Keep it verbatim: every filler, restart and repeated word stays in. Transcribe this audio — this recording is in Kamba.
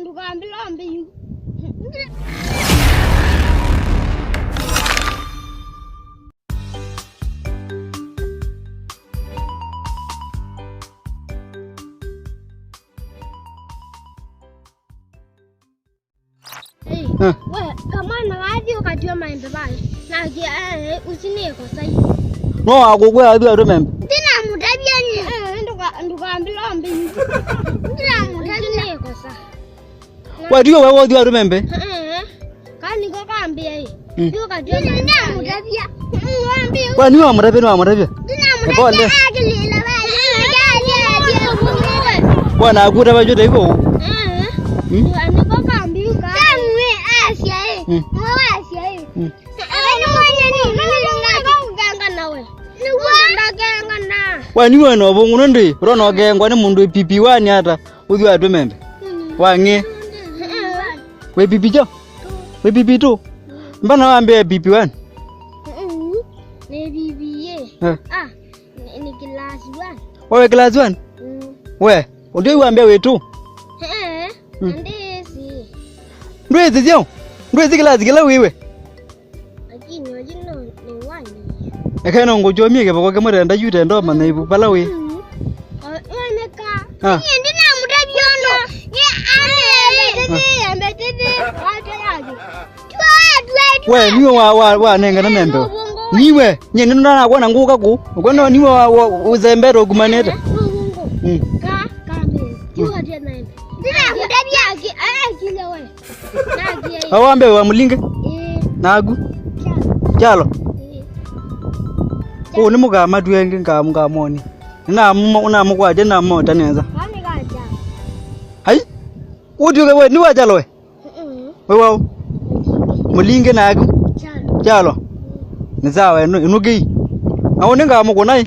Ndũkambĩlombe yu. Hey, eh, we, kamwana wathi ũkatw'a maembe vai. Nake, eh, ũsu nĩ ĩkosa yu. No akũkwĩa athi atw'e maembe? Ndinamũtavya nyie. Eh, ndũka-, ndũkambĩlombe yu. Ndinamũtavya. Ũsu nĩ ĩkosa. Kwa tiyo wewe ũthi atw'e maembe? Eh, eh. Kaniko kambia ĩ. Mm. Yu katw'a maembe. Ndinamũtavya. Mm, wambie. Kwa niwe wamũtavya, niwe wamũtavya? Ndinamũtavya. Pole. Akilila vai. Bwana akutavya jute hivyo. Eh, eh. Mm. Kaniko kambiuka. Kamwe asya ĩ. Mm. Mwe wasya ĩ. Mm. Awe nĩ mwenye nĩ, nĩ, nĩ, nĩ, nĩ, kũkengana we. Nĩguo ndakengana. We niwe no vũngũ nũndũ ũrona ũkengwa nĩ mũndũ wĩ P P one ata ũthi atw'e maembe. Mm. Wang'e. Mm. Wĩ P P kyaũ? Wĩ P P two? Mbona wambĩe P P one? Mm. Nĩ P P A. Eh. Ah, nĩ, nĩ class one. Wewe class one? Mm. We, ũtw'e wambĩe wĩ two? Eh, mm, ndĩsĩ. Ndwĩsĩ syaũ? Ndwĩsĩ class kĩla wĩwe? Lakini oyu no nĩ wani. Eke no ngũkyomie kĩvoko kĩmwe tenda yu tenda ũmanya ivu vala wĩ. Mm. O, woneka. Ah. Niĩ ndinamũtavya ũndũ. Nĩ ambĩte, ambĩte, ambĩte. Wate yake. Twa, twa, twa. We, niwe wa, wa, wanengana membe. Niwe, nye nĩ ndanakwona ngũka kũ. Ũkwona niwe wa, wa, ũzembete ũkumanĩte. Mm. Ka, ka, me. Yu wate membe. Ndinamũtavya aki, akile we. Awambe wa mũlinge? Ĩĩ. Naku? Kyalo. Kyalo? Ĩĩ. Ũũ nĩ mũkamatue ĩngĩ ngamwoni. Nĩnamũkwatya namota nesa. Ai? Ũtuĩke we nĩ wa kyalo we? Mm-mm. We wau? Mũlinge. Mũlinge naku? Kyalo. Kyalo? Mm. Nĩ sawa, ĩnũkĩi. Na ũũ nĩngamũkũna ĩ?